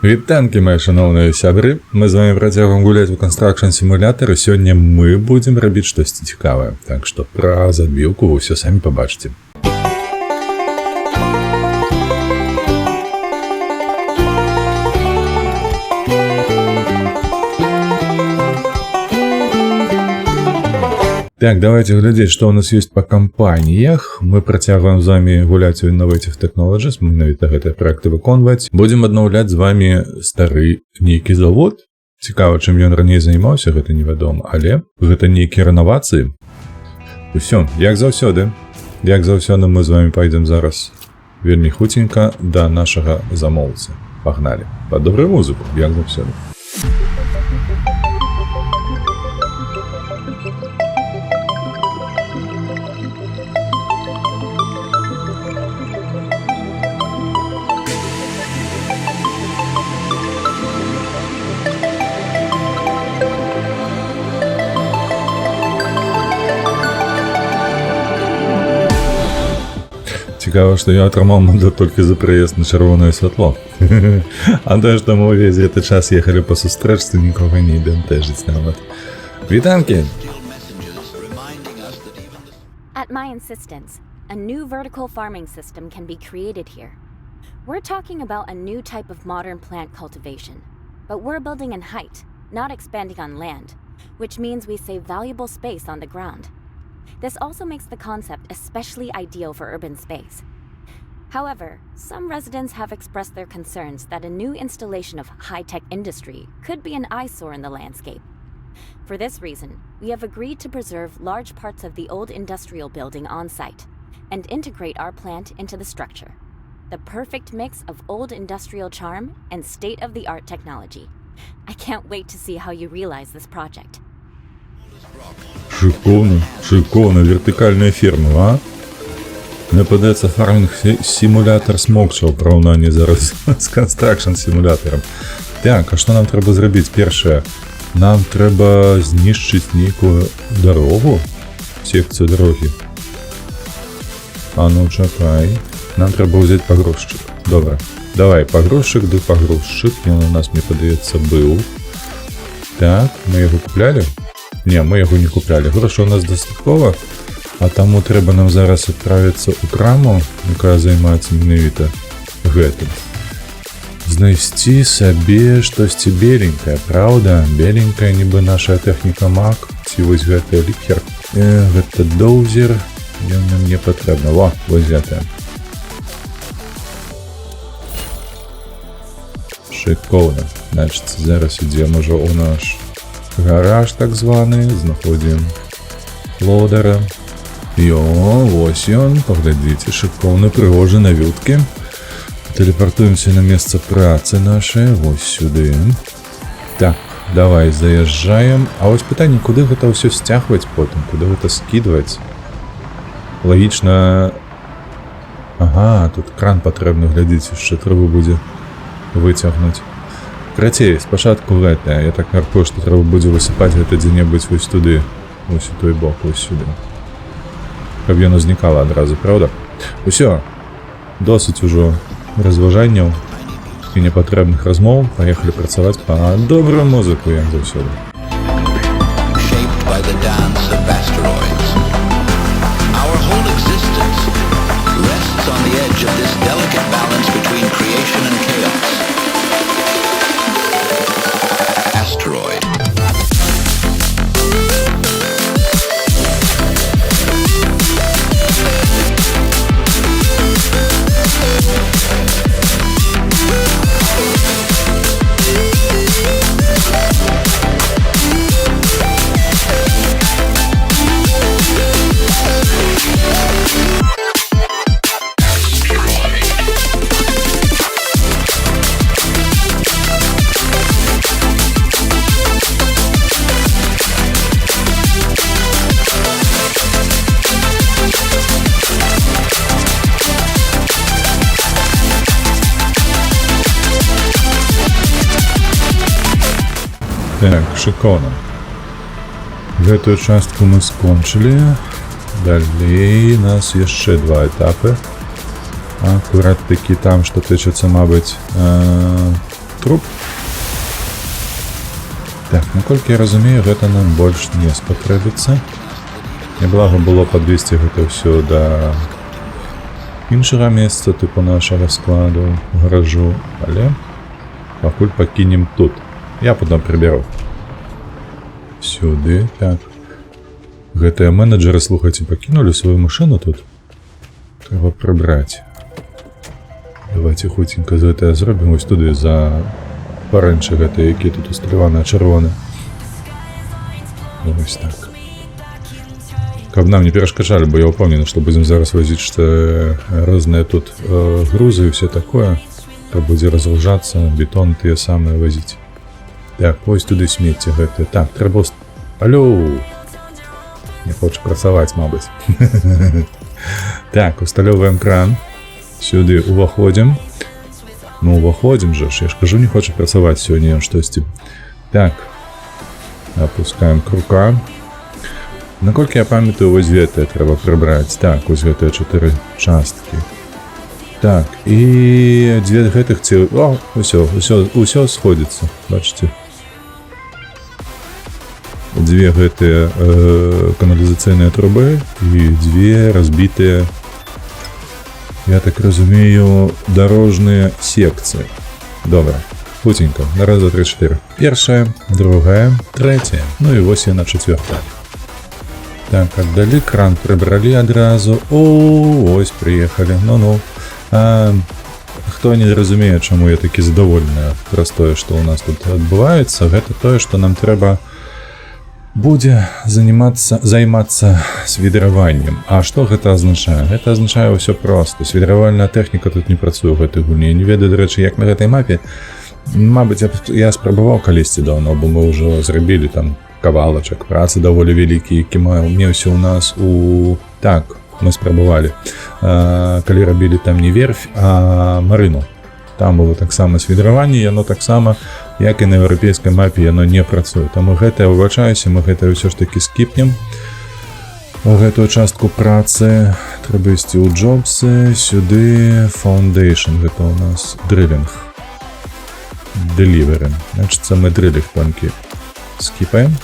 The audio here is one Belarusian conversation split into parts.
Вітанкі, мае шаноўныя сябры. Мы з вами працягваем гуляць у Construction Simulator, і сёння мы будзем рабіць штосьці цікавае. Так што праз адбіўку вы ўсё самі пабачыце. Так, давайте глядзець, што ў нас ёсць па кампаніях. Мы працягваем з вами гуляць у Innovative Technologies, мы менавіта гэтыя праекты выконваць. Будзем аднаўляць з вами стары нейкі завод. Цікава, чым ён раней займаўся, гэта невядома, але гэта нейкія рэновацыі. Усё, як заўсёды. Як заўсёды, мы з вами пойдзем зараз вельмі хуценька да нашага замоўцы. Пагналі. Пад добрую музыку, як заўсёды. Цікава, што я атрымаў мандат толькі за прыезд на чырвонае святло. А тое, што мы ўвесь гэты час ехалі па сустрэчцы, нікога не бянтэжыць нават. Вітанкі! At my insistence, a new vertical farming system can be created here. We're talking about a new type of modern plant cultivation, but we're building in height, not expanding on land, which means we save valuable space on the ground. This also makes the concept especially ideal for urban space. However, some residents have expressed their concerns that a new installation of high tech industry could be an eyesore in the landscape. For this reason, we have agreed to preserve large parts of the old industrial building on site and integrate our plant into the structure. The perfect mix of old industrial charm and state of the art technology. I can't wait to see how you realize this project. Шыкоўна, шыкоўна, вертыкальная ферма, а? Мне падаецца, фармінг сімулятар смокча ў параўнанні зараз з Construction сімулятарам. Так, а што нам трэба зрабіць першае? Нам трэба знішчыць нейкую дарогу, секцыю дарогі. А ну чакай. Нам трэба ўзяць пагрузчык. Добра. Давай, пагрузчык ды пагрузчык. Ён у нас, мне падаецца, быў. Так, мы яго куплялі? Не, мы яго не куплялі. Грошай у нас дастаткова, а таму трэба нам зараз адправіцца ў краму, якая займаецца менавіта гэтым. Знайсці сабе штосьці беленькае, праўда? Беленькая, нібы наша тэхніка МАК, ці вось гэтая Лібхер. Гэта доўзер, ён нам не патрэбна. Во, вось гэтая. Шыкоўна. Значыць, зараз ідзем ужо ў наш гараж так званы, знаходзім лодара. Йо, вось ён, паглядзіце, шыкоўны, прыгожы, навюткі. Тэлепартуемся на месца працы нашай, вось сюды. Так, давай заязджаем. А вось пытанне, куды гэта ўсё сцягваць потым, куды гэта скідваць? Лагічна. Ага, тут кран патрэбны, глядзіце, яшчэ трэба будзе выцягнуць. Карацей, спачатку гэта, я так мяркую, што трэба будзе высыпаць гэта дзе-небудзь вось туды, вось у той бок, вось сюды. Каб яно знікала адразу, праўда? Усё, досыць ужо разважанняў і непатрэбных размоў, паехалі працаваць па добрую музыку, як заўсёды. Shaped by the dance of asteroids. Our whole existence rests on the edge of this delicate balance between creation and chaos. Asteroid. Так, шыкоўна. Гэтую частку мы скончылі. Далей нас яшчэ два этапы. Акурат такі там, што тычыцца, мабыць, труб. Так, наколькі я разумею, гэта нам больш не спатрэбіцца. Няблага было падвесці гэта ўсё да іншага месца, тыпу нашага складу, гаражу, але пакуль пакінем тут. Я потом прыбяру. Сюды, так. Гэтыя менеджеры, слухайце, пакінулі сваю машыну тут. Трэба прыбраць. Давайте хуценька з гэтае зробім, вось туды за парэнчы гэтыя, які тут усталяваны, чырвоны. Вось так. Каб нам не перашкаджалі, бо я ўпэўнены, што будзем зараз вазіць што розныя тут грузы і все такое. Трэба будзе разгружацца, бетон тыя самыя вазіць. Так, вось туды смецце гэтае. Так, трэба. Алё! Не хоча працаваць, мабыць. Так, усталёўваем кран. Сюды уваходзім. Ну, уваходзім жа ж, я ж кажу, не хоча працаваць сёння ён штосьці. Так. Опускаем крука. Наколькі я памятаю, вось гэтае трэба прыбраць. Так, вось гэтыя чатыры часткі. Так, і дзве гэтых ці. О, усё, усё, усё сходзіцца, бачыце. Дзве гэтыя каналізацыйныя трубы і дзве разбітыя, я так разумею, дарожныя секцыі. Добра. Хуценька. На раз, два, тры, чатыры. Першая, другая, трэцяя. Ну і вось яна, чацвёртая. Так, аддалі кран, прыбралі адразу. О, ось прыехалі. Ну-ну. А, хто не разумее, чаму я такі задаволены праз тое, што ў нас тут адбываецца, гэта тое, што нам трэба будзе займацца свідраваннем. А што гэта азначае? Гэта азначае ўсё проста. Свідравальная тэхніка тут не працуе ў гэтай гульні. Я не ведаю, дарэчы, як на гэтай мапе. Мабыць, я спрабаваў калісьці даўно, бо мы ўжо зрабілі там кавалачак працы даволі вялікі, які меў меўся ў нас у, так, мы спрабавалі. Калі рабілі там не верфь, а марыну. Там было таксама свідраванне, яно таксама, як і на еўрапейскай мапе, яно не працуе. Таму гэта, я выбачаюся, мы гэта ўсё ж такі скіпнем. Гэтую частку працы. Трэба ісці ў джобсы, сюды, Foundation, гэта ў нас drilling. Delivery. Значыцца, мы drilling толькі скіпаем.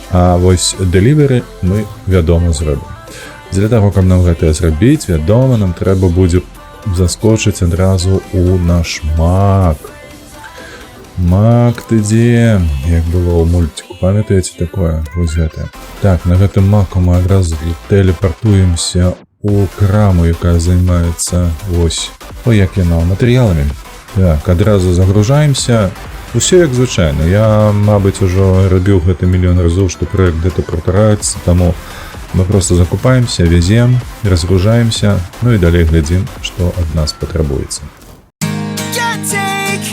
А вось delivery мы, вядома, зробім. Дзеля таго, каб нам гэтае зрабіць, вядома, нам трэба будзе заскочыць адразу ў наш МАК. Мак, ты дзе? Як было ў мульціку, памятаеце такое? Вось гэтае. Так, на гэтым маку мы адразу тэлепартуемся у краму, якая займаецца вось, ой, як яно, матэрыяламі. Так, адразу загружаемся. Усё як звычайна. Я, мабыць, ужо рабіў гэта мільён разоў, што проект где-то паўтараецца, таму мы просто закупаемся, вязем, разгружаемся, ну і далей глядзім, што ад нас патрабуецца. Can't take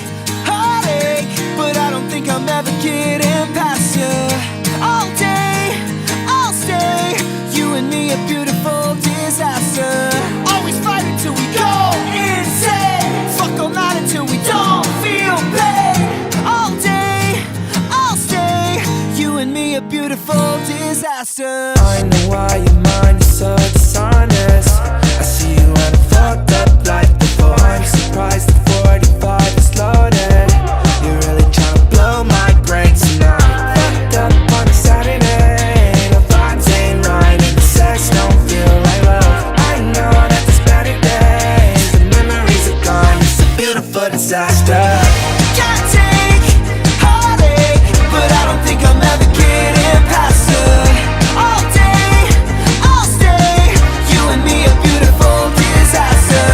heartache, but I don't think I'm ever getting past you. All day, I'll stay. You and me, a beautiful disaster. Always fight until we go insane. Fuck all night until we don't feel pain. All day, I'll stay. You and me, a beautiful disaster. I know why your mind is so dishonest. I see you had a fucked up life before. I'm surprised the 45 is loaded. You're really trying to blow my brains tonight. Fucked up on a Saturday. The vibes ain't right and the sex don't feel like love. I know that there's better days. The memories are gone. It's a beautiful disaster. Can't take heartache, but I don't think I'm ever getting past you. All day, I'll stay. You and me, a beautiful disaster.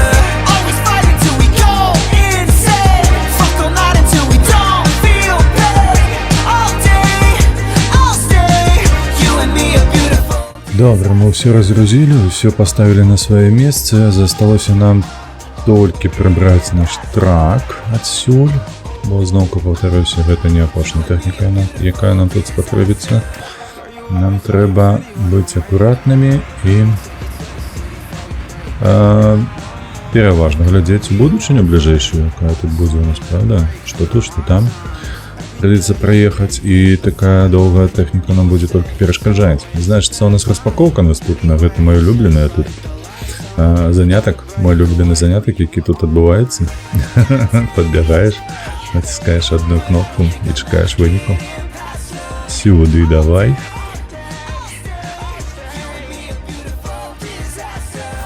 Always fight until we go insane. Fuck all night until we don't feel pain. All day, I'll stay. You and me, a beautiful. Добра, мы ўсё разгрузілі, ўсё паставілі на сваё месца. Засталося нам толькі прыбраць наш трак адсюль. Бо, зноўку паўтаруся, гэта не апошняя тэхніка, якая нам тут спатрэбіцца. Нам трэба быць акуратнымі і пераважна глядзець у будучыню бліжэйшую, якая тут будзе у нас, правда? Што тут, што там. Придется праехаць, і такая доўгая тэхніка нам будзе толькі перашкаджаць. Значыцца, у нас распакоўка наступная, гэта маё улюбленае тут. Занятак, мой улюбёны занятак, які тут адбываецца. Падбягаеш, націскаеш адну кнопку і чакаеш выніку. Сюды давай.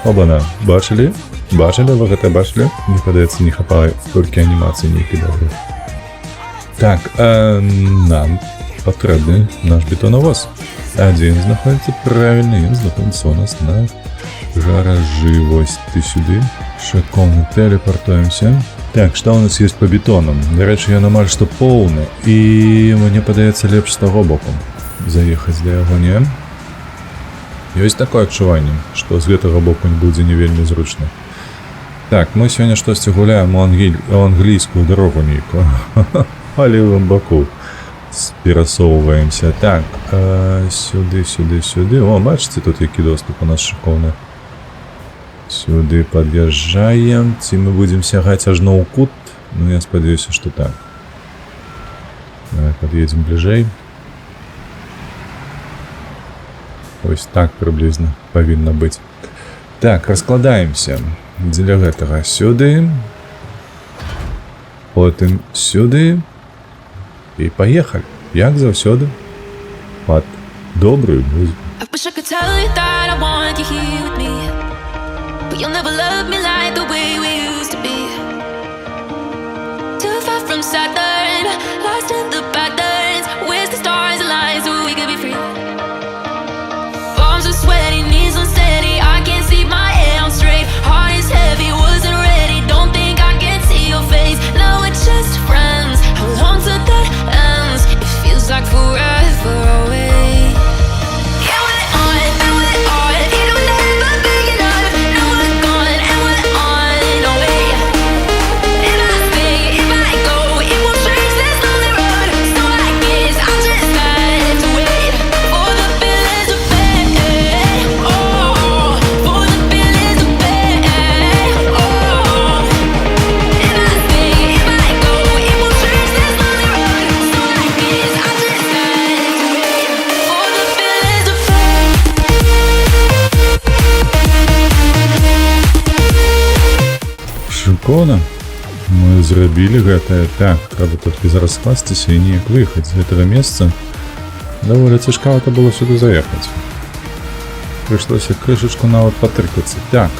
Обана, бачылі? Бачылі, вы гэта бачылі? Мне падаецца, не хапае толькі анімацыі нейкай добрай. Так, нам патрэбны наш бетонавоз. А дзе ён знаходзіцца? Правільна, ён знаходзіцца у нас на гаражы. Вось ты сюды. Шыкоўна, тэлепартуемся. Так, што ў нас ёсць па бетонам? Дарэчы, ён амаль што поўны. І мне падаецца, лепш з таго боку заехаць да яго, не? Ёсць такое адчуванне, што з гэтага боку будзе не вельмі зручна. Так, мы сёння штосьці гуляем у англійскую дарогу нейкую. Па левым баку перасоўваемся. Так, сюды, сюды, сюды. О, бачыце, тут які доступ у нас шыкоўны. Сюды пад'язджаем. Ці мы будзем сягаць аж на ў кут? Ну, я спадзяюся, што так. Давай пад'едзем бліжэй. Вось так прыблізна павінна быць. Так, раскладаемся. Дзеля гэтага сюды. Потым сюды. І паехалі. Як заўсёды. Пад добрую музыку. I wish I could tell you that I want you here with me. But you'll never love me like the way we used to be. Too far from Saturn, lost in the patterns. Wish the stars aligned so we could be free. Palms are sweaty, knees unsteady. I can't see my head on straight. Heart is heavy, wasn't ready. Don't think I can see your face. Now we're just friends. How long till that ends? It feels like forever away. Yeah, we're on, and we're on. It'll never be enough. Now we're gone, and we're on our way. If I stay, if I go, it won't change this lonely road. So I guess I'll just have to wait for the feelings to fade. Oh, for the feelings to fade. Oh, if I stay, if I go, it won't change this lonely road. So I guess I'll just have to wait for the feelings to fade. Шыкоўна. Мы зрабілі гэта. Так, трэба толькі зараз скласціся і неяк выехаць з гэтага месца. Даволі цяжкавата было сюды заехаць. Прыйшлося крышачку нават патыркацца. Так,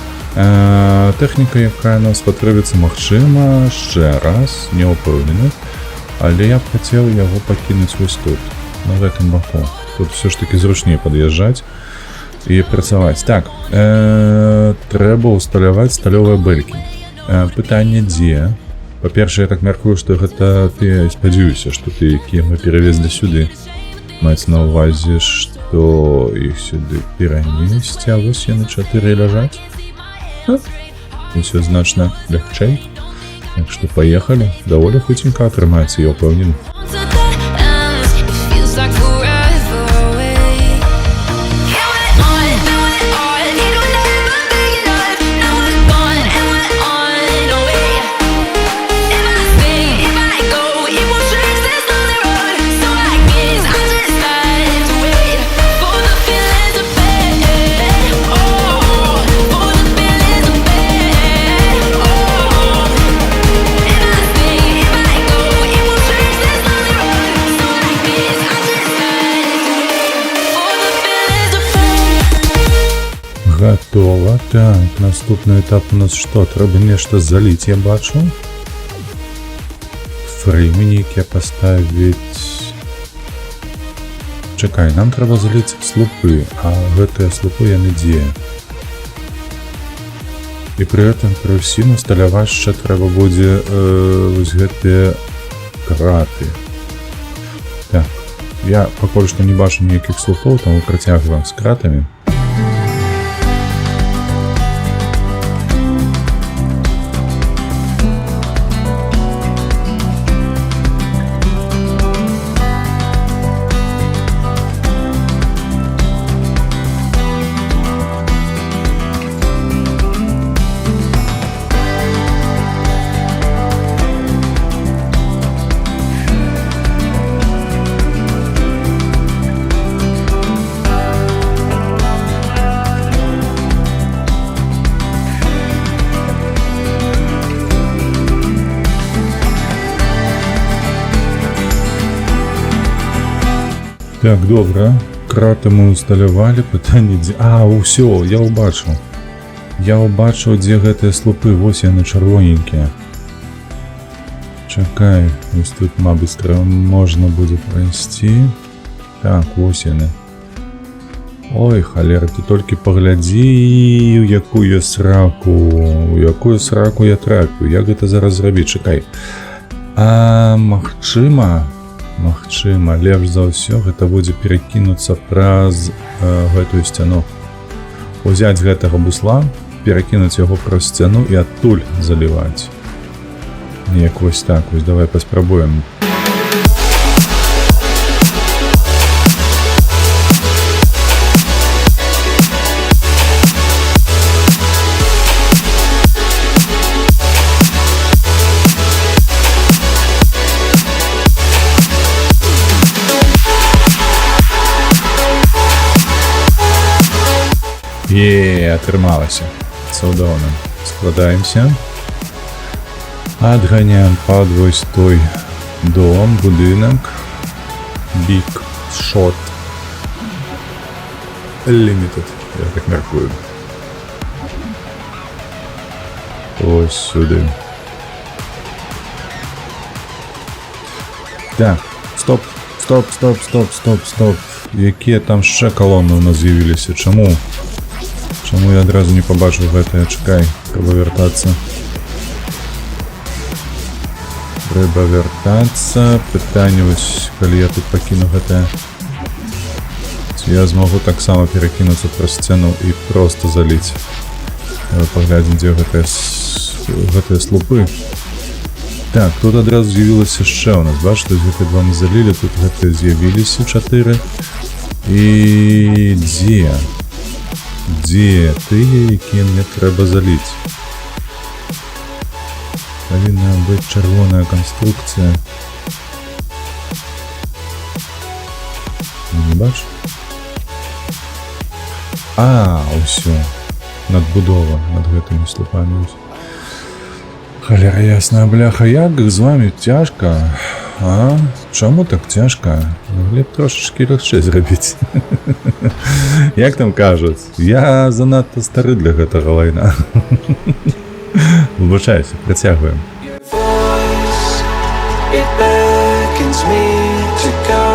тэхніка, якая нам спатрэбіцца, магчыма, яшчэ раз, не ўпэўнены. Але я б хацеў яго пакінуць вось тут, на гэтым баку. Тут усё ж такі зручней пад'язджаць і працаваць. Так, трэба ўсталяваць сталёвыя бэлькі. Пытанне дзе? Па-першае, я так мяркую, што гэта тыя, спадзяюся, што тыя, якія мы перавезлі сюды. Маецца на ўвазе, што іх сюды перанесці, а вось яны чатыры ляжаць. Ха, усё значна лягчэй. Так што паехалі. Даволі хуценька атрымаецца, я ўпэўнены. Till that ends, it feels like forever away. Yeah, we're on, and we're on. It'll never be enough. Now we're gone, and we're on our way. If I stay, if I go, it won't change this lonely road. So I guess I'll just have to wait for the feelings to fade. Oh, for the feelings to fade. Oh. If I stay, if I go, it won't change this lonely road. So I guess I'll just have to wait for the feelings to fade. Гатова. Так, наступны этап у нас што? Трэба нешта заліць, я бачу. Фреймы нейкія паставіць. Чакай, нам трэба заліць слупы, а гэтыя слупы яны дзе? І пры гэтым пры ўсім усталяваць яшчэ трэба будзе вось гэтыя краты. Так, я пакуль што не бачу ніякіх слупоў, таму працягваем з кратамі. Так, добра. Краты мы усталявалі, пытанне дзе. А, ўсё, я ўбачыў. Я ўбачыў, дзе гэтыя слупы, вось яны, чырвоненькія. Чакай, вось тут, мабыць, трэба, можна будзе прайсці. Так, вось яны. Ой, халера, ты толькі паглядзі, у якую сраку, у якую сраку я трапіў. Як гэта зараз зрабіць? Чакай. А, магчыма, магчыма, лепш за ўсё гэта будзе перакінуцца праз гэтую сцяну. Узяць гэтага бусла, перакінуць яго праз сцяну і адтуль заліваць. Неяк вось так, вось давай паспрабуем. Е, атрымалася. Цудоўна. Складаемся. Адганяем пад вось той дом, будынак. Big Shot Limited, я так мяркую. Ось сюды. Так, стоп, стоп, стоп, стоп, стоп, стоп. Якія там яшчэ калоны ў нас з'явіліся? Чаму? Чаму я адразу не пабачыў гэтае? Чакай, трэба вяртацца. Трэба вяртацца. Пытанне вось, калі я тут пакіну гэтае. Ці я змагу таксама перакінуцца праз сцэну і проста заліць? Давай паглядзім, дзе гэтыя слупы. Так, тут адразу з'явілася яшчэ у нас, бачыце, гэтыя два мы залілі, тут гэтыя з'явіліся чатыры. І дзе? Дзе тыя, якія мне трэба заліць? Павінна быць чырвоная канструкцыя. Не бачу. А, ўсё. Надбудова над гэтымі слупамі. Ось. Халера ясная, бляха, як з вами цяжка? А? Чаму так цяжка? Маглі б трошачкі лягчэй зрабіць. Як там кажуць, я занадта стары для гэтага лайна. Выбачаюся, працягваем. Voice, it beckons me to go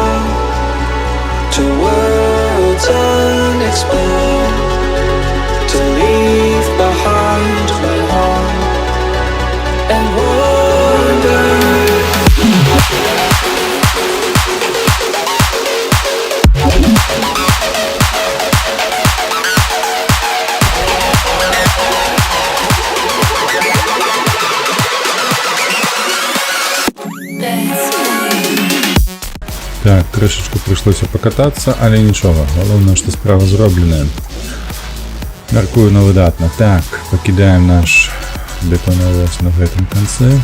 to worlds unexplored, to leave behind my home and wander. Так, крышачку прыйшлося пакатацца, але нічога. Галоўнае, што справа зробленая. Мяркую, на выдатна. Так, пакідаем наш бетонавоз на гэтым канцы.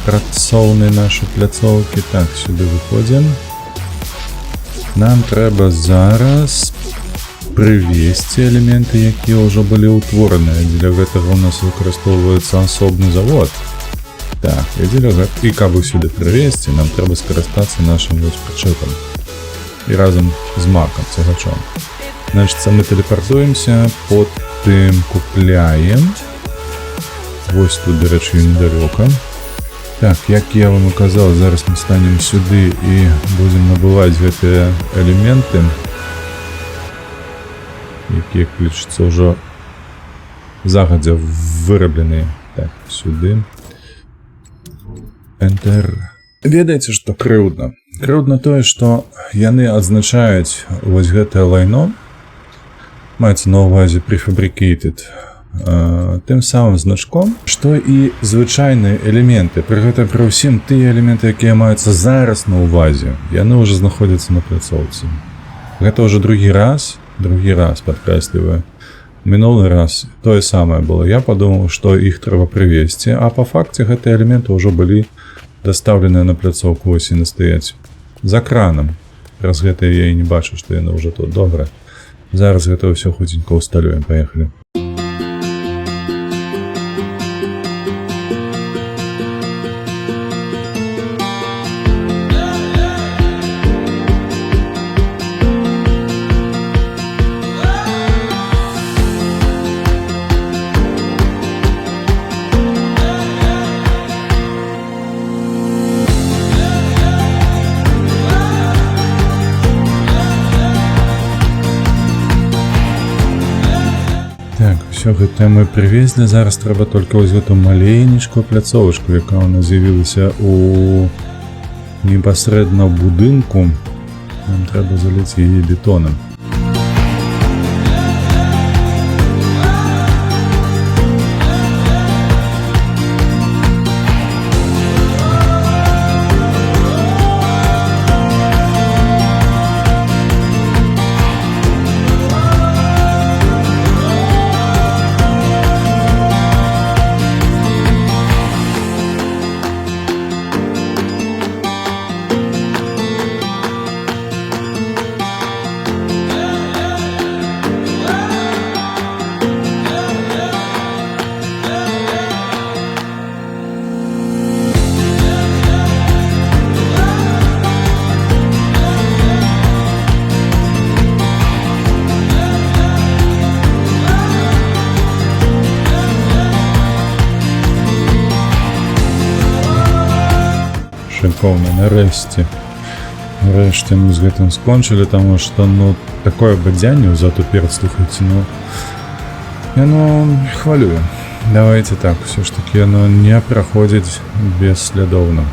Працоўнай нашай пляцоўкі. Так, сюды выходзім. Нам трэба зараз прывесці элементы, якія ўжо былі ўтвораныя. Дзеля гэтага ў нас выкарыстоўваецца асобны завод. Так, і дзеля гэт... і каб іх сюды прывесці, нам трэба скарыстацца нашым вось прычэпам. І разам з Макам цягачом. Значыцца, мы тэлепартуемся, потым купляем. Вось тут, дарэчы, недалёка. Так, як я вам і казаў, зараз мы станем сюды і будзем набываць гэтыя элементы, якія, як лічыцца, ўжо загадзя вырабленыя. Так, сюды. Enter. Ведаеце, што крыўдна? Крыўдна тое, што яны адзначаюць вось гэтае лайно, маецца на ўвазе prefabricated, тым самым значком, што і звычайныя элементы. Пры гэтым пры ўсім тыя элементы, якія маюцца зараз на ўвазе, яны ўжо знаходзяцца на пляцоўцы. Гэта ўжо другі раз, падкрэсліваю. Мінулы раз тое самае было. Я падумаў, што іх трэба прывезці, а па факце гэтыя элементы ўжо былі дастаўленыя на пляцоўку, вось яны стаяць за кранам. Праз гэта я і не бачу, што яны ўжо тут. Добра. Зараз гэта ўсё хуценька ўсталюем, паехалі. Усё гэта мы прывезлі, зараз трэба толькі вось гэту маленечкую пляцовачку, якая ў нас з'явілася у непасрэдна ў будынку. Нам трэба заліць яе бетонам. Шыкоўна, нарэшце. Нарэшце мы з гэтым скончылі, таму што, ну, такое бадзянне ўзад уперад, слухайце, ну, яно хвалюе. Давайте так, усё ж такі яно не праходзіць бесслядоўна.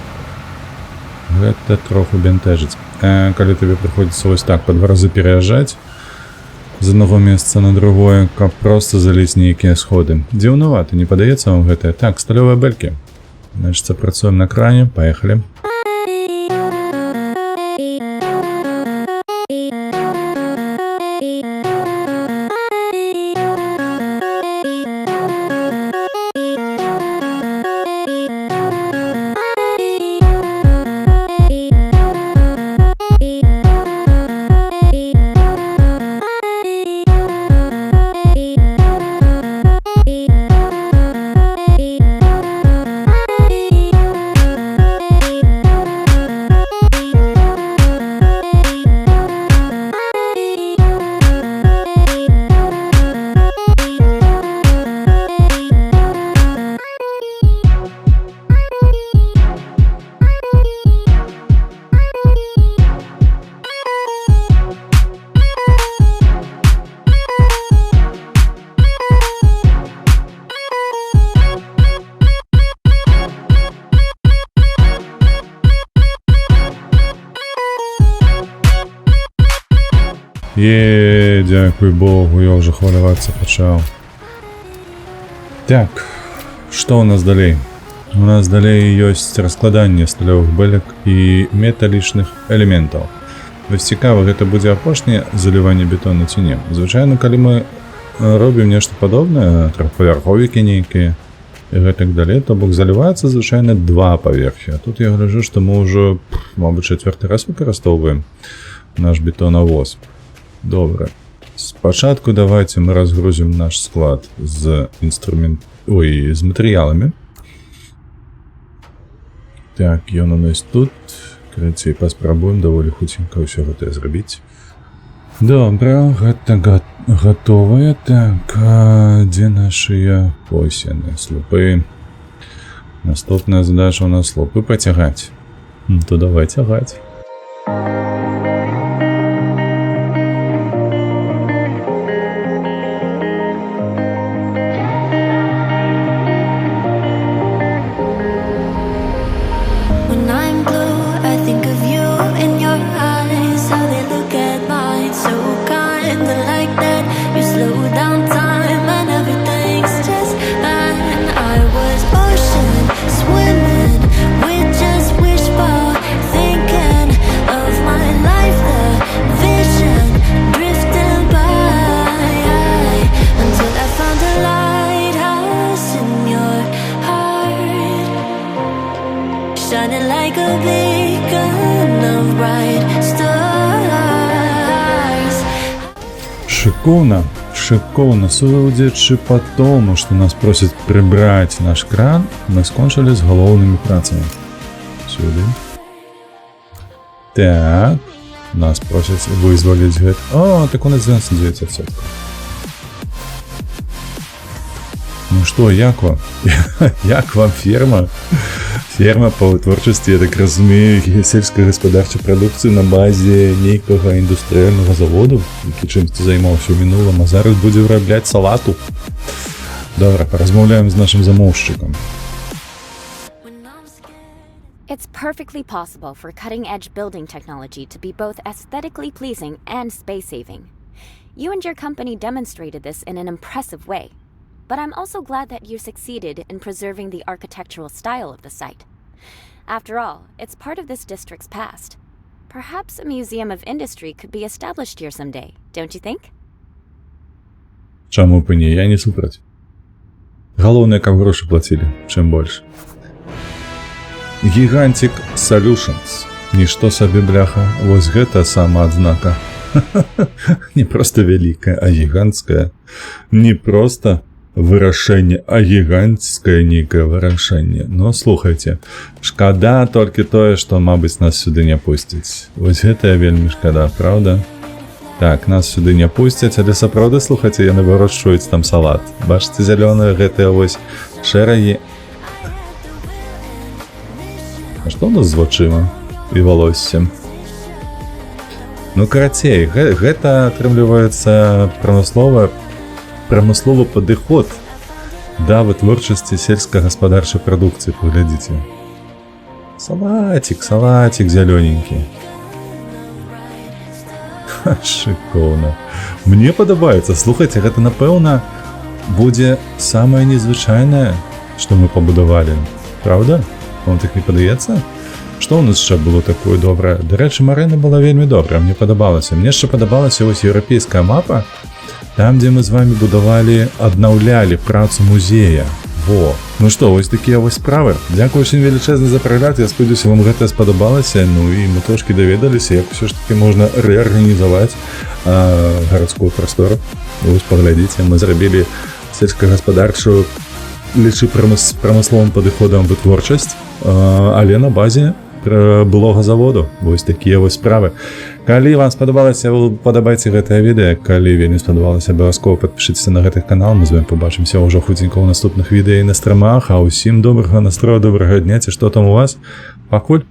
Гэта троху бянтэжыць. Калі табе прыходзіцца вось так па два разы пераязджаць з аднаго месца на другое, каб проста заліць нейкія сходы. Дзіўнавата, не падаецца вам гэтае? Так, сталёвыя бэлькі. Значит, працуем на кране, поехали. Е, дзякуй Богу, я ўжо хвалявацца пачаў. Так, што ў нас далей? У нас далей ёсць раскладанне сталёвых бэлек і металічных элементаў. Вось цікава, гэта будзе апошняе заліванне бетону ці не. Звычайна, калі мы робім нешта падобнае, трохпавярховікі нейкія і гэтак далей, то бок заліваецца звычайна два паверхі. А тут я гляджу, што мы ўжо, мабыць, чацвёрты раз выкарыстоўваем наш бетонавоз. Добра. Спачатку давайте мы разгрузім наш склад з інструмент... Ой, з матэрыяламі. Так, ён у нас тут. Карацей, паспрабуем даволі хуценька ўсё гэта зрабіць. Добра, гэта гатовае. Так, а дзе нашыя... Ось яны, слупы. Наступная задача у нас слупы пацягаць. Ну, то давай цягаць. When I'm blue, I think of you and your eyes, how they look at mine, so kind. I like that you slow down time and everything's just fine. I was ocean swimming with just wishful thinking of my life, the vision drifting by until I found a lighthouse in your heart, shining like a beacon of bright stars. Шыкоўна, шыкоўна, судзячы па тому, што нас просяць прыбраць наш кран, мы скончылі з галоўнымі працамі. Сюды. Так, нас просяць вызваліць гэт. О, так у нас 99%. Ну што, як вам? Як вам ферма? Ферма па вытворчасці, я так разумею, сельскагаспадарчай прадукцыі на базе нейкага індустрыяльнага заводу, які чымсьці займаўся ў мінулым, а зараз будзе вырабляць салату. Добра, паразмаўляем з нашым замоўшчыкам. It's perfectly possible for cutting edge building technology to be both aesthetically pleasing and space saving. You and your company demonstrated this in an impressive way. But I'm also glad that you succeeded in preserving the architectural style of the site. After all, it's part of this district's past. Perhaps a museum of industry could be established here someday, don't you think? Чаму б і не, я не супраць. Галоўнае, каб грошы плацілі, чым больш. Gigantic Solutions. Нішто сабе, бляха, вось гэта самаадзнака. Не проста вялікая, а гіганцкая. Не проста вырашэнне, а гіганцкае нейкае вырашэнне. Ну, слухайце, шкада толькі тое, што, мабыць, нас сюды не пусцяць. Вось гэта вельмі шкада, праўда? Так, нас сюды не пусцяць, але сапраўды, слухайце, яны вырошчваюць там салат. Бачыце зялёныя гэтыя вось шэрагі. А што ў нас з вачыма і валоссем? Ну, карацей, гэта атрымліваецца прамысловы падыход да вытворчасці сельскагаспадарчай прадукцыі, паглядзіце. Салацік, салацік зялёненькі. Ха, шыкоўна. Мне падабаецца. Слухайце, гэта, напэўна, будзе самае незвычайнае, што мы пабудавалі. Праўда? Вам так не падаецца? Што ў нас яшчэ было такое добрае? Дарэчы, Марына была вельмі добрая, мне падабалася. Мне яшчэ падабалася вось еўрапейская мапа, там, дзе мы з вами будавалі, аднаўлялі працу музея. Во. Ну што, вось такія вось справы. Дзякую усім велічэзны за прагляд. Я спадзяюся, вам гэта спадабалася. Ну і мы трошкі даведаліся, як усё ж такі можна рэарганізаваць гарадскую прастору. Вось паглядзіце, мы зрабілі сельскагаспадарчую, лічы, прамысловым падыходам вытворчасць, але на базе былога заводу. Вось такія вось справы. Калі вам спадабалася, падабайце гэтае відэа. Калі вельмі спадабалася, абавязкова падпішыцеся на гэты канал. Мы з вами пабачымся ўжо хуценька ў наступных відэа і на стрымах. А ўсім добрага настрою, добрага дня ці што там у вас. Пакуль.